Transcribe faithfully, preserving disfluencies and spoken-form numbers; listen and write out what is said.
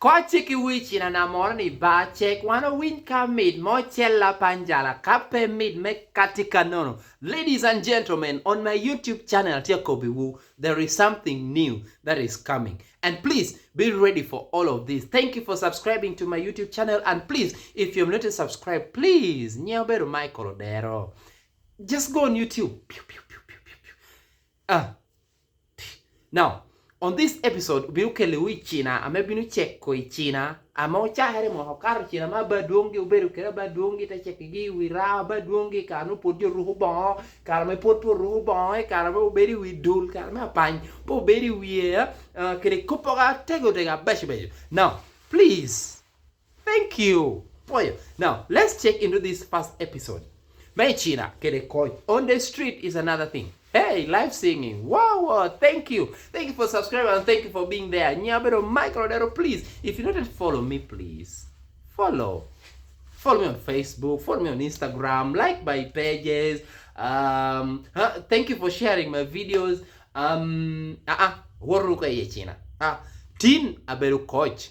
Koc cik i wi cina na moro ni ba cek wan owiny ka mit mo cella panjala ka pe mit me kati kanono. Ladies and gentlemen, on my YouTube channel, tye akobbiwu, there is something new that is coming. And please be ready for all of this. Thank you for subscribing to my YouTube channel. And please, if you have not yet subscribed, please, nyiew bedo Michael Odero. Just go on YouTube. Pew, pew, pew, pew, pew, pew. Ah. Now, on this episode, obino kelewu i cina ame bino ceko i cina ame ocakere mwaka okato cina ma aba dwongi obedo kede aba dwongi te cekigi i wi raa aba dwongi i kare me pwod jo ruko boŋo, kare me pwod pwod ruko boŋo, i kare me obedo i wi dul, kare me apany pe obedo i wie, ah, kede koppogo atego tego abeco beco. Now, please, thank you. Boy, now let's check into this first episode. Me cina kede koc. On the street is another thing. Hey, live singing. Wow, wow, thank you. Thank you for subscribing and thank you for being there. Nyia bedo Michael Odero, please. If you don't follow me, please follow. Follow me on Facebook, follow me on Instagram, like my pages. Um, huh? Thank you for sharing my videos. Um, uh-uh, wot ruko i cina. Ah, tin abedo koc.